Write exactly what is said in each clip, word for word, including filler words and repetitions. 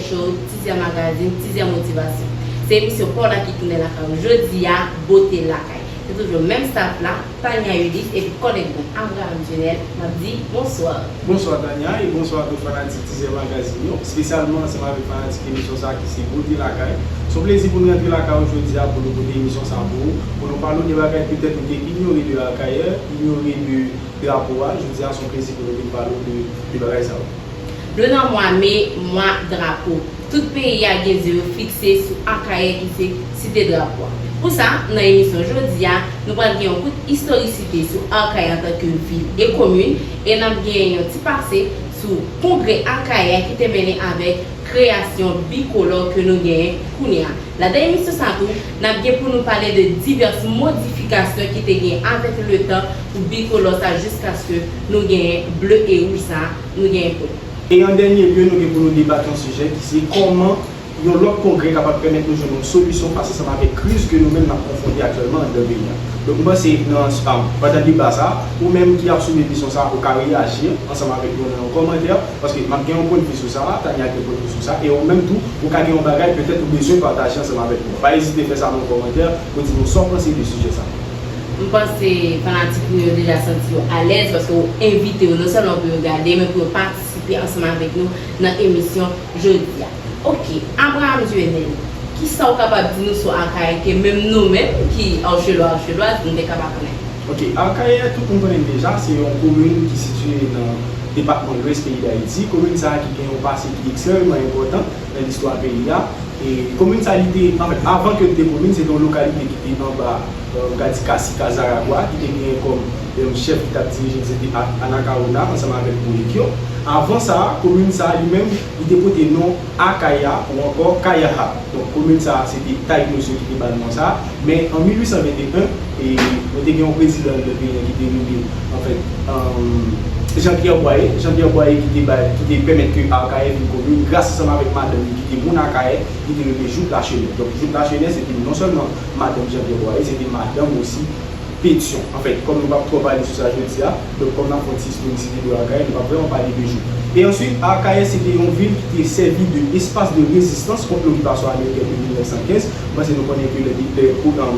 Show, Tizè Magazine, Tizè Motivasyon. Se emisyon pa w la ki tounen lakay ou jodi a, Bote Lakay. Se toujou menm staff la, Tania Ulysse epi kòlèg mwen Abraham Junel, m ap di bonswa. Bonswa Tania e bonswa a tout fanatik Tizè Magazine yo, espesyalman ansanm avèk fanatik emisyon sa a ki se Bote Lakay. Se yon plezi pou n rantre lakay ou jodi a pou nou pote emisyon sa a pou ou, pou nou pale w de bagay petèt ou te inyore de Akayè, inyore de drapo a. Jodi a se yon plezi pou nou vin pale w de, de bagay sa yo. Nou nan mwa me, mwa drapo. Tout peyi a gen zye yo fikse sou Akayè ki se site drapo a. Pou sa, nan emisyon jodi a, nou pral gen yon kout istorisite sou Akayè antanke vil e komin, e n ap gen yon ti pase sou kongrè Akayè ki te mennen avèk kreyasyon bikolò ke nou genyen kounye a. Ladan emisyon sa tou, n ap gen pou nou pale de divès modifikasyon ki te gen avèk letan pou bikolò sa jiskaske nou genyen ble e wouj sa nou genyen kounye a. E an dènye lye, nou gen pou nou debate yon sijè ki se kòman yon lòt kongrè kapab pèmèt nou jwenn yon solisyon fas ansanm avèk kriz ke nou menm n ap konfwonte aktyèlman anndan peyi a. Donk, m panse nan, ah, pandan deba sa a, ou menm ki ap swiv emisyon sa a, ou ka reyaji ansanm avèk nou nan yon kòmantè, paske m ap gen yon pwennvi sou sa a, Tania gen pwennvi sou sa, e ou menm tou, ou ka gen yon bagay petèt ou bezwen pataje ansanm avèk nou. Pa ezite fè sa nan yon kòmantè pou di nou sa w panse de sijè sa a. M panse fanatik nou yo deja santi yo alèz paske w envite yo non sèlman pou yo gade, men pou yo patisipe ansanm avèk nou nan emisyon jodi a. Oke, Abraham Juvenel, kisa w kapab di nou sou Akayè ke menm nou menm ki Archelwa, Archelwaz, nou te ka pa konnen? Oke, Akayè, tout moun konnen l deja, se yon komin ki sitiye nan depatman Lwès peyi Dayiti. Komin sa a ki gen yon pase ki ekstrèmeman enpòtan nan listwa peyi a. E komin sa a, li te, anfèt, avan ke l te komin, se te yon lokalite ki te anba, euh, m ka di Cacique Azaragua, ki te genyen kòm, euh, chèf ki t ap dirije, se te A-, Anacaona, ansanm avèk Bourriquot. Avan sa, komin sa a, li menm, li te pote non Akaya ou ankò Kayaha. Donk, komin sa a, se te Taynos yo ki te ba l non sa a. Men, an mil uit san venteyen, e, nou te gen yon prezidan nan peyi an ki te rele, anfèt, um, Jean Pierre Boyer. Jean Pierre Boyer ki te bay, ki te pèmèt ke Akayè vin komin gras ansanm avèk madanm li ki te moun Akayè, ki te rele Jouthe Lachenais. Donk, Jouthe Lachenais, se te non sèlman madanm Jean Pierre Boyer, se te madanm osi Pétion. Anfèt, kòm nou p ap twò pale sou sa jodi a, donk, kòm n ap fè yon ti istorisite de Akayè, nou p ap vrèman pale de Jouthe. E answit, Akayè, se te yon vil ki te sèvi de espas de rezistans kont lokipasyon amerikèn de mil nèf san kenz. M panse nou konnen ke lè, lè,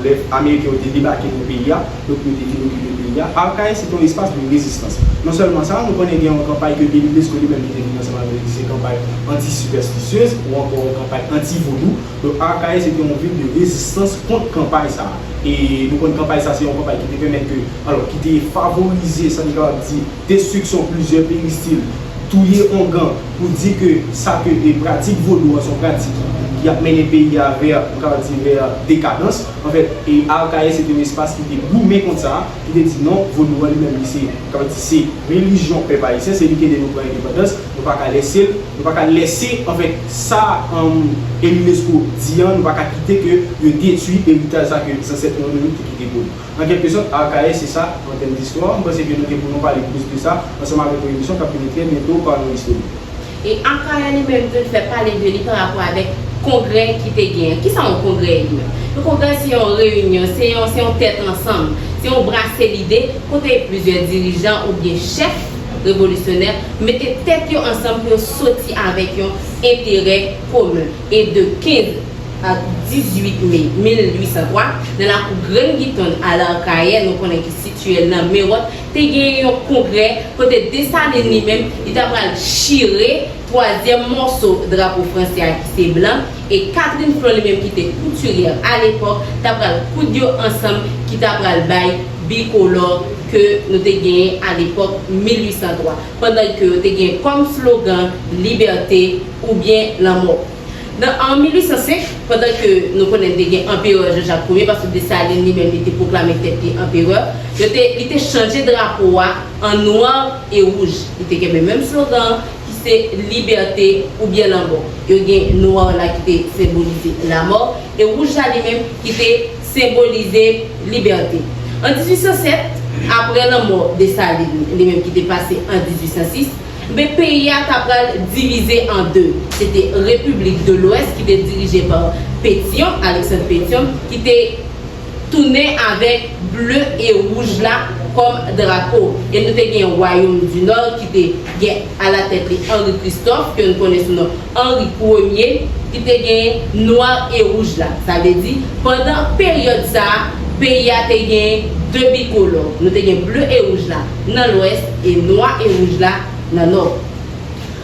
lè Ameriken yo te debake nan peyi a, donk yo te vin okipe peyi a. Akayè, se te yon espas de rezistans. Non sèlman sa, nou konnen gen yon kanpay ke Élie Lescot li menm li te vin ansanm avèk li, se kanpay anti-superstitieuse ou ankò yon kanpay anti-vodou. Donk, Akayè, se te yon vil de rezistans kont kanpay sa a. E nou konn kanpay sa, se yon kanpay ki te pèmèt ke, alò, ki te favorize, sa nou kapab di, destriksyon plizyè peristil, touye ongan, pou di ke sa ke de pratik vodou an, se yon pratik ki, ki ap mennen peyi a vè, nou kapab di, vè dekadans. Anfèt, e Akayè, se te yon espas ki te goumen kont sa, ki te di non, vodou an li menm, li se, nou kapab di, se relijyon pèp ayisyen, se li ki ede nou pran endepandans, nou pa ka lèse l, nou pa ka lèse, anfèt, sa, um, Élie Lescot di an, nou pa ka kite ke yo detwi eritaj sa ke zansèt nou yo te kite pou nou. An kèlke sòt, Akayè se sa, an tèm distwa, m panse ke nou gen pou nou pale plis de sa, ansanm avèk yon emisyon k ap vini trè byento, Parlons Historique. E Akayè li menm tou, li fè pale de li pa rapò avèk kongrè ki te genyen. Kisa yon kongrè ye li menm? Yon kongrè se yon reyinyon, se yon, se yon tèt ansanm, se yon brase lide, kote plizyè dirijan oubyen chèf revolisyonè mete tèt yo ansanm pou yo soti avèk yon enterè komen. E de kenz a dizuit me mil uit san twa, nan lakou Grenn Giton a Lakayè, nou konnen ki sitiye nan Mewòt, te genyen yon kongrè kote Desalin li menm, li ta pral chire twazyèm mòso drapo fransè a ki se blan, e Catherine Flon li menm ki te koutiryè alepòk, ta pral koud yo ansanm ki ta pral bay bikolò ke nou te genyen alepòk mil uit san twa, pandan ke yo te gen kòm slogan libète oubyen lanmò. Nan, an mil uit san senk, pandan ke nou konnen te gen anperè Jean Jacques Premier, paske Desalin li menm li te pwoklame tèt li anperè, yo te, li te chanje drapo a an nwa e wouj. Li te kenbe menm slogan an, ki se libète oubyen lanmò. Yo gen nwa la ki te senbolize lanmò, e wouj la li menm ki te senbolize libète. An dizuit san sèt, apre lanmò Desalin, li menm ki te pase an dizuit san sis, men peyi a ta pral divize an de. Se te Repiblik de Lwès ki te dirije pa Pétion, Alexandre Pétion, ki te tounen avèk ble e wouj la kòm drapo. E nou te gen Wayòm di Nò ki te gen alatèt li Henri Christophe, ke nou konnen sou non Henri Premye, ki te gen nwa e wouj la. Sa vle di, pandan peryòd sa a, peyi a te gen de bikolò. Nou te gen ble e wouj la nan lwès e nwa e wouj la nan nò.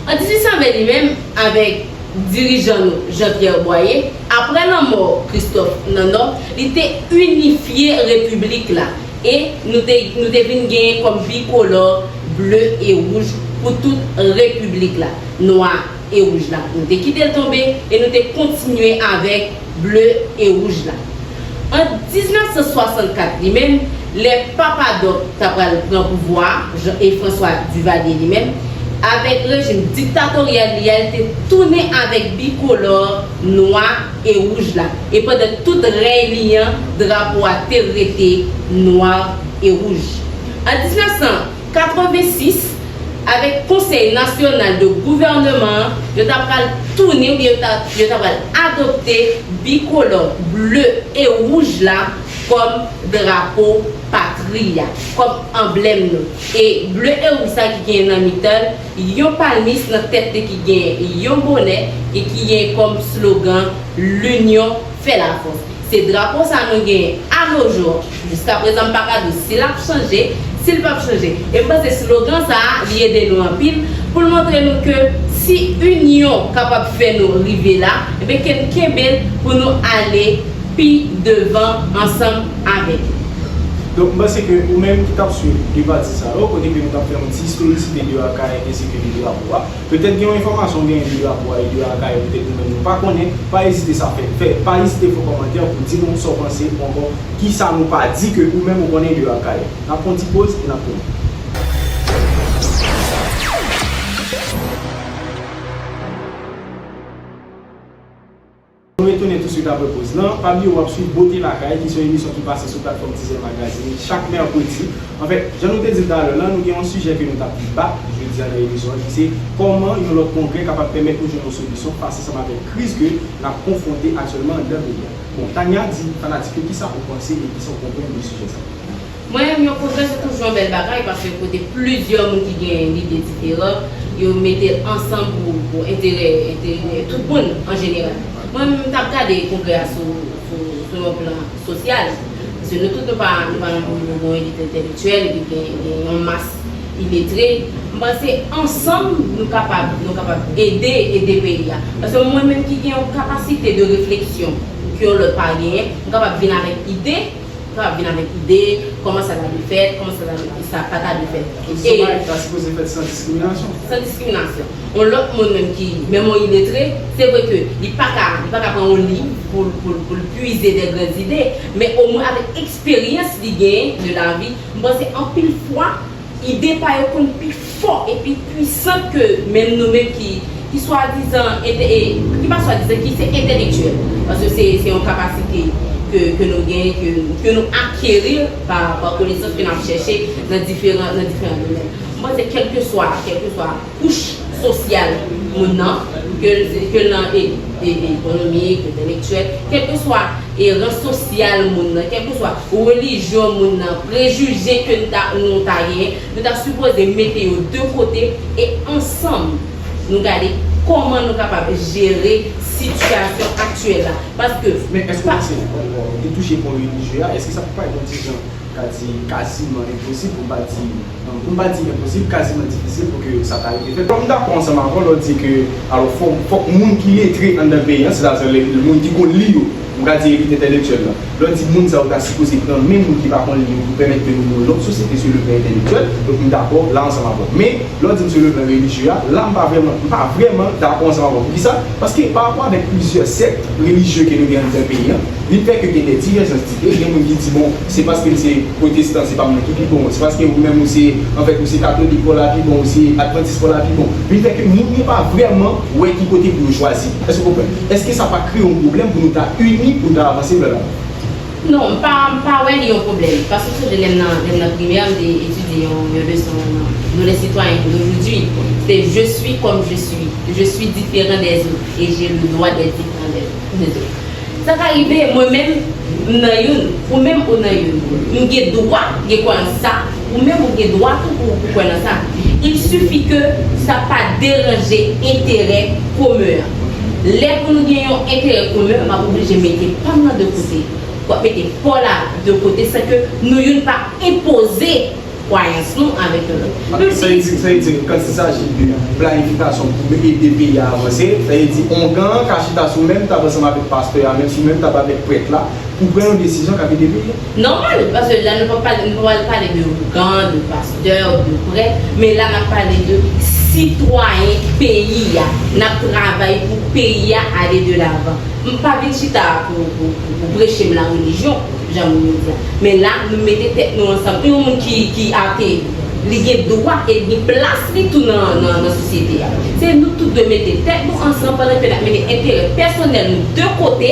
An dizuit san ven li menm, avèk dirijan nou, Jean Pierre Boyer, apre lanmò Christophe nan nò, li te inifye repiblik la. E nou te, nou te vin genyen kòm bikolò ble e wouj pou tout repiblik la. Nwa e wouj la, nou te kite l tonbe e nou te kontinye avèk ble e wouj la. An diznèf san swasannkat li menm, lè Papa Doc ta pral pran pouvwa a, Jean, e François Duvalier li menm, avèk rejim diktatoryal li a, li te tounen avèk bikolò nwa e wouj la. E pandan tout rèy li an, drapo a te rete nwa e wouj. An diznèf san katrevensis, avèk Konsèy Nasyonal de Gouvènman an, yo ta pral tounen oubyen yo ta, yo ta pral adopte bikolò ble e wouj la kòm drapo patri a, kòm anblèm nou. E ble e wouj sa ki genyen nan mitan l, yon palmis nan tèt li ki gen yon bonè e ki gen kòm slogan L'union fait la force. Se drapo sa nou genyen a nos jours. Jiska prezan, m pa ka di w si l ap chanje, si l p ap chanje. E m panse slogan sa a, li ede nou anpil pou l montre nou ke si inyon kapab fè nou rive la, ebyen ke n kenbe l pou nou ale pi devan ansanm avèk li. Donk, m panse ke ou menm ki t ap swiv de pati sa yo, kote ke nou t ap fè yon ti istorisite de Akayè ensi ke de drapo a, petèt gen yon enfòmasyon ou genyen de drapo a e de Akayè, petèt nou menm nou pa konnen, pa ezite sa fè, fè, pa ezite fè kòmantè pou di nou sa w panse ou ankò kisa nou pa di ke ou menm ou konnen de Akayè. N ap fè yon ti poz e n ap tounen. Nou retounen touswit apre poz lan. Pa bliye w ap swiv Bote Lakay, ki se yon emisyon ki pase sou platfòm Tizè Magazine chak mèkredi. Anfèt, jan nou te di l talè la, nou gen yon sijè ke nou t ap bat jodi a nan emisyon an, ki se kòman yon lòt kongrè kapab pèmèt nou jwenn yon solisyon fas ansanm avèk kriz ke n ap konfwonte aktyèlman anndan peyi a. Bon, Tania, di fanatik yo kisa ou panse e kisa ou konprann de sijè sa a. Mwen menm, yon kongrè se toujou yon bèl bagay, paske kote plizyè moun ki gen lide diferan, yo mete l ansanm pou, pou enterè, enterè tout moun an jeneral. Mwen menm, m t ap gade kongrè a sou, sou, sou yon plan sosyal, paske nou tout nou pa, nou pa nan yon, yon elit entèlektyèl, epi gen, gen yon mas iletre. M panse ansanm nou kapab, nou kapab ede, ede peyi a. Paske mwen menm ki gen yon kapasite de refleksyon ke yon lòt pa genyen, m kapab vin avèk ide, kapab vin avèk ide, kòman sa ta dwe fèt, kòman sa ta dwe, sa pa ta dwe fèt. E sa ta sipoze fèt san diskriminasyon. San diskriminasyon. Yon lòt moun menm ki, menm yon iletre, se vre ke li pa ka, li pa ka pran yon liv pou, pou, pou l pwize de gran ide, men omwen avèk eksperyans li genyen de lavi, m panse anpil fwa, ide pa yo konn pi fò e pi pwisan ke menm nou menm ki, ki swadizan, ente- e, ki pa swadizan, ki se entelektyèl. Paske se, se yon kapasite ke, ke nou gen, ke, ke nou akeri pa, pa konesans ke n ap chèche nan diferan, nan diferan domèn. M panse kèlkeswa, kèlkeswa kouch sosyal moun nan, ke l, ke l nan e, e, e, ekonomik, entelektyèl, kèlkeswa e ran sosyal moun nan, kèlkeswa relijyon moun nan, prejije ke n ta, nou ta genyen, nou ta sipoze mete yo de kote e ansanm nou gade kòman nou kapab jere sitiyasyon aktyèl la. Paske. Men èske w panse li touche pwen relijye a? Èske sa pa yon ti jan ka di kaziman enposib, pou m pa di, pou m pa di enposib, kaziman difisil pou ke sa ta rive fèt. Bon, m dakò ansanm avè w lè w di ke, alò, fòk, fòk moun ki letre anndan peyi a, sètadi lè, lè moun ki konn li yo, m ka di elit entèlektyèl la, lè w di moun sa yo ta sipoze pran men moun ki pa konn li yo pou pèmèt ke nou gen yon lòt sosyete sou le plan entèlektyèl, donk m dakò la ansanm avè w. Men, lè w di m sou le plan relijye a, la m pa vrèman, m pa vrèman dakò ansanm avè w. Poukisa? Paske pa rapò avèk plizyè sèk relijye ke nou gen anndan peyi a, vin fè ke gen de divèjans d'ide, gen moun ki di, bon, se paske m se pwotestan, se pa m nan ki pi bon, se paske ou menm ou se, anfèt, ou se katolik, pa w la pi bon, ou se advantis, pa w la pi bon. Vin fè ke moun yo pa vrèman wè ki kote pou yo chwazi. Èske w konprann? Èske sa pa kreye yon pwoblèm pou nou ta ini, pou nou ta avanse vè lavi? Non, m pa, m pa wè li yon pwoblèm. Paske m sonje lè m nan, lè m nan primè, m te etidye yon, yon leson nan, Nous les citoyens d'aujourd'hui. Se je suis comme je suis. Je suis différent des autres et j'ai le droit d'être différent des, des autres. Sa ka rive, mwen menm, m nan youn, ou menm ou nan youn. M gen dwa gen kwayans sa, ou menm ou gen dwa tou pou, pou kwè nan sa. Il suffit que sa pa deranje enterè komen an. Lè pou nou gen yon enterè komen, m ap oblije mete pa m nan de kote. W ap mete pa w la de kote san ke nou youn pa enpoze kwayans nou avèk yon lòt. Sa vle di, sa vle di, quand il s'agit de planifikasyon pou ede peyi a avanse, sa vle di, ongan an ka chita sou menm tab ansanm avèk pastè a, menm sou menm tab avèk prèt la, pou pran yon desizyon k ap ede peyi a. Nòmal, paske la nou pa pale, nou pa pale de ongan, de pastè, de prèt, men la n ap pale de sitwayen peyi a. N ap travay pou peyi a ale de lavan. M pa vin chita pou, pou, pou, pou preche m la relijyon, jan moun yo di a. Men la, nou mete tèt nou ansanm. Yon moun ki, ki ate, li gen dwa e li gen plas li tou nan, nan, nan sosyete a. Se nou tout dwe mete tèt nou ansanm pandan ke n ap mete enterè pèsonèl nou de kote,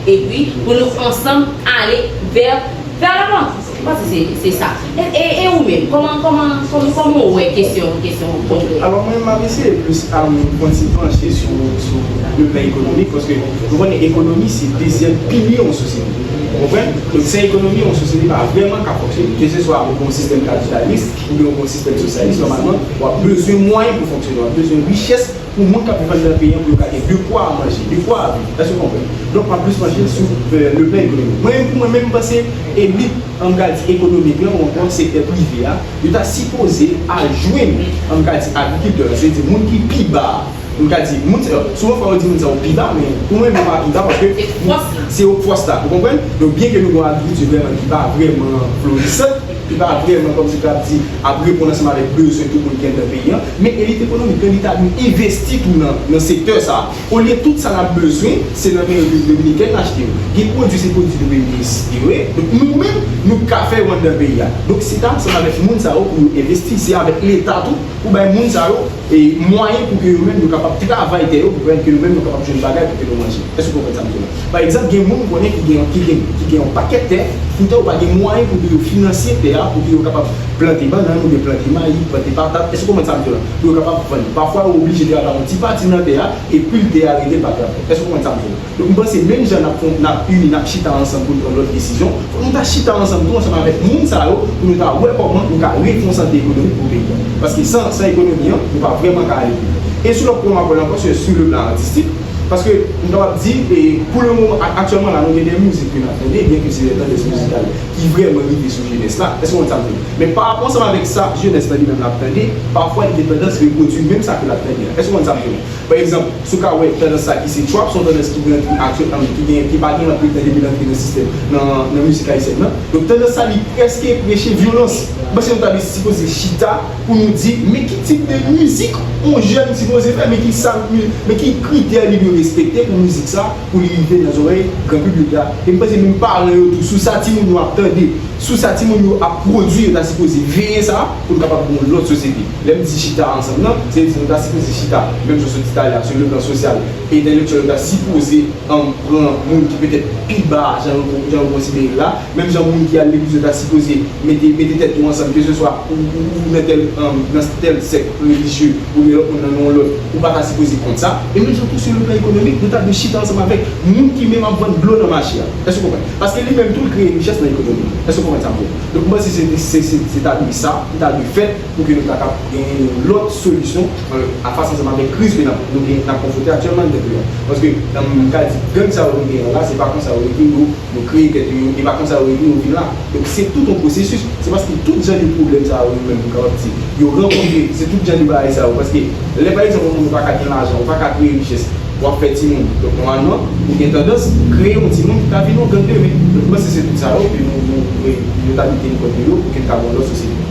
epi pou nou ansanm ale vè, vè lavan. M panse se, se sa. E, e, e ou menm, kòman, kòman, kòman, kòman ou wè kesyon, kesyon konkrè? Alò, mwen, m ap eseye plis, um, fè yon ti panche sou, sou le plan ekonomik, paske nou konnen ekonomi se dezyèm pilye yon sosyete. Ou konprann? Donk, san ekonomi, yon sosyete pa vrèman ka fonksyone. Keseswa ou gen yon sistèm kapitalis, oubyen yon sistèm sosyalis, nòmalman, w ap bezwen mwayen pou fonksyone, w ap bezwen richès pou moun k ap viv anndan peyi an, pou yo ka gen de kwa manje, de kwa viv. Èske w konprann? Donk, m ap plis panche sou, euh, le plan ekonomik. Mwen menm, pou mwen menm, m panse elit, an, m ka di, ekonomik lan, ou ankò sektè prive a, yo ta sipoze al jwenn, an, m ka di, agrikiltè yo, se di moun ki pi ba a. M ka di, moun sa yo, souvan fwa yo di moun sa yo pi ba, men pou mwen menm, m pa pi ba, paske se yo k fòs la, ou konprann? Donk, byen ke nou gen yon agrikilti vrèman ki pa vrèman florisant, ki pa vrèman, kòmsi ta di, ap reponn ansanm avèk bezwen tout moun ki anndan peyi an, men elit ekonomik lan, li ta dwe envesti tou nan, nan sektè sa a. Olye tout sa n ap bezwen, se nan men Repiblik Dominikèn n achte yo. Gen pwodui, se pwodui de peyi yo ye. Donk, nou menm, nou ka fè yo anndan peyi a. Donk, se ta ansanm avèk moun sa yo pou yo envesti, se avèk Leta tou, pou bay moun sa yo, e, mwayen pou ke yo menm yo kapab travay tè yo, pou pèmèt ke yo menm yo kapab jwenn bagay pou ke yo manje. Èske w konprann sa m di w la? Pa egzanp, gen moun ou konnen ki gen, ki gen, ki gen yon pakèt tè, poutan yo pa gen mwayen pou ke yo finanse tè a, pou ke yo kapab plante bannann, oubyen plante mayi, plante patat. Èske w konprann sa m di w la? Pou yo kapab vann. Pafwa, yo oblije travay yon ti pati nan tè a, e pil tè a rete, l pa travay. Èske w konprann sa m di w la? Donk, m panse menm jan n ap fè, n ap ini, n ap chita ansanm pou n pran lòt desizyon, fòk nou ta chita ansanm tou ansanm avèk moun sa yo pou nou ta wè kòman nou ka refè yon sante ekonomik pou peyi a. Paske san, san ekonomi an, nou pa vrèman ka ale pi lwen. E sou lòt pwen m ap pran ankò, se sou le plan atistik, paske m kapab di, e, pou le moman, a-, aktyèlman la, nou gen de mizik ke n ap tande, byen ke se de tandans mizikal ki vrèman rive sou jenès la. Èske w konn sa m di w? Men pa rapò ansanm avèk sa jenès la li menm l ap tande, pafwa li gen tandans repwodui menm sa ke l ap tande a. Èske w konn sa m di w? Pa egzanp, si w ka wè tandans sa ki se trap, se yon tandans ki rantre aktyèl, ki gen, ki pa gen anpil tan depi l antre nan sistèm, nan, nan mizik ayisyèn nan. Donk, tandans sa, li prèske preche vyolans. M panse nou ta dwe sipoze chita pou nou di, men ki tip de mizik yon jèn sipoze fè, men ki sa, men ki kritè li dwe respekte pou mizik sa, pou li rive nan zòrèy gran piblik la. E m panse menm paran yo tou, sou sa timoun yo ap tande, sou sa timoun yo ap pwodui, yo ta sipoze veye sa pou nou kapab gen yon lòt sosyete. Lè m di chita ansanm nan, se di nou ta sipoze chita, menm jan w sot di talè a, sou le plan sosyal, entelektyèl yo ta sipoze, um, pran moun ki petèt pi ba, jan yo, jan yo konsidere l la, menm jan moun ki al legliz yo ta sipoze mete, mete tèt yo ansanm, keseswa ou, ou, ou nan tèl, um, nan tèl sèk relijye, oubyen lòt moun nan yon lòt, ou pa ta sipoze kont sa. E menm jan tou sou le plan ekonomik, nou ta dwe chita ansanm avèk moun ki menm ap vann dlo nan mache a. Èske w konprann? Paske li menm tou, l kreye richès nan ekonomi. Èske w konprann sa m di w? Donk, m panse se, se, se, se ta dwe sa, ki ta dwe fèt pou ke nou ta kab genyen yon lòt solisyon, euh, a fas ansanm avèk kriz ke n ap, nou gen, n ap konfwonte aktyèlman anndan peyi a. Paske, um, m ka di, gang sa yo nou genyen la, se pa konsa yo rete yo, yo kreye tèt yo, e pa konsa yo rete yo vin la. Donk, se tout yon pwosesis. Se paske tout jan de pwoblèm sa yo, yo menm, nou kapab di, yo rankontre, se tout jan de bagay sa yo. Paske, lè, pa egzanp, yon moun ou pa ka gen lajan, ou pa ka kreye richès, w ap fè timoun. Donk, nòmalman, ou gen tandans kreye yon timoun ki ka vin yon gang demen. Donk, m panse se tout sa yo, ke nou, nou, nou, nou ta mete n kont de yo, pou ke n ka gen yon lòt sosyete.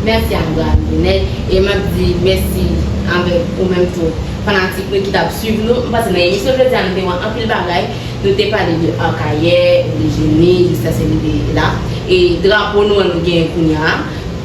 Mèsi Abraham Lunel, e m ap di mèsi avèk ou menm tou, fanatik nou ki t ap swiv nou. M panse nan emisyon jodi a, nou te wè anpil bagay. Nou te pale de Akayè, de Jeni, jiska se rive la. E drapo nou an nou genyen kounye a,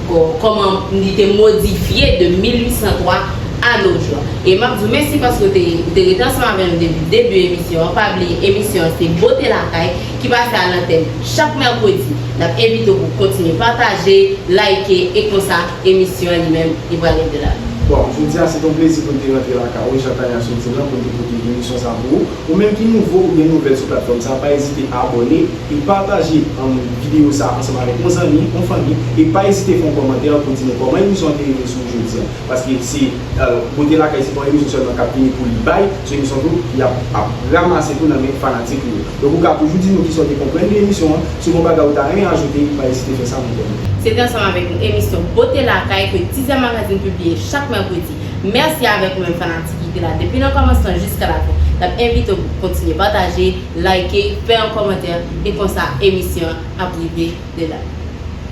kò-, kòman li te modifye de mil uit san twa à nos jours. E m ap di w mèsi paske w te, w te rete ansanm avè nou depi debi emisyon an. Pa bliye, emisyon an se Bote Lakay ki pase a lantèn chak mèkredi. N ap envite w pou w kontinye pataje, like, e konsa, emisyon an li menm, li pral rete la. Bon, jodi a se te yon plezi pou n te rantre lakay ou, jan Tania sot di l lan, pou n te pote emisyon sa pou ou. Ou menm ki nouvo oubyen nouvèl sou platfòm sa, pa ezite abòne e pataje, um, videyo sa ansanm avèk yon zanmi, yon fanmi, e pa ezite fè yon kòmantè pou di nou kòman emisyon an te rive sou ou jodi a. Paske se, uh, Bote Lakay se pa yon emisyon sèlman k ap vini pou li bay, se yon emisyon tou ki ap, ap ranmase tou nan men fanatik li yo. Donk ou ka toujou di nou kisa w te konprann de emisyon an, si w gen yon bagay ou ta renmen ajoute, pa ezite fè sa, nou kòmante. Se te ansanm avèk nou emisyon Bote Lakay ke Tizè Magazine pibliye chak mèkredi. Mèsi avèk ou menm fanatik ki te la depi nan kòmansman jiska lafen. N ap envite w pou kontinye pataje, like, fè yon kòmantè, e konsa emisyon an ap rive de la.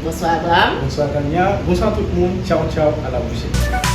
Bonswa Abraham. Bonswa Tania. Bonswa tout moun. Tchaw, tchaw. A la pwochèn.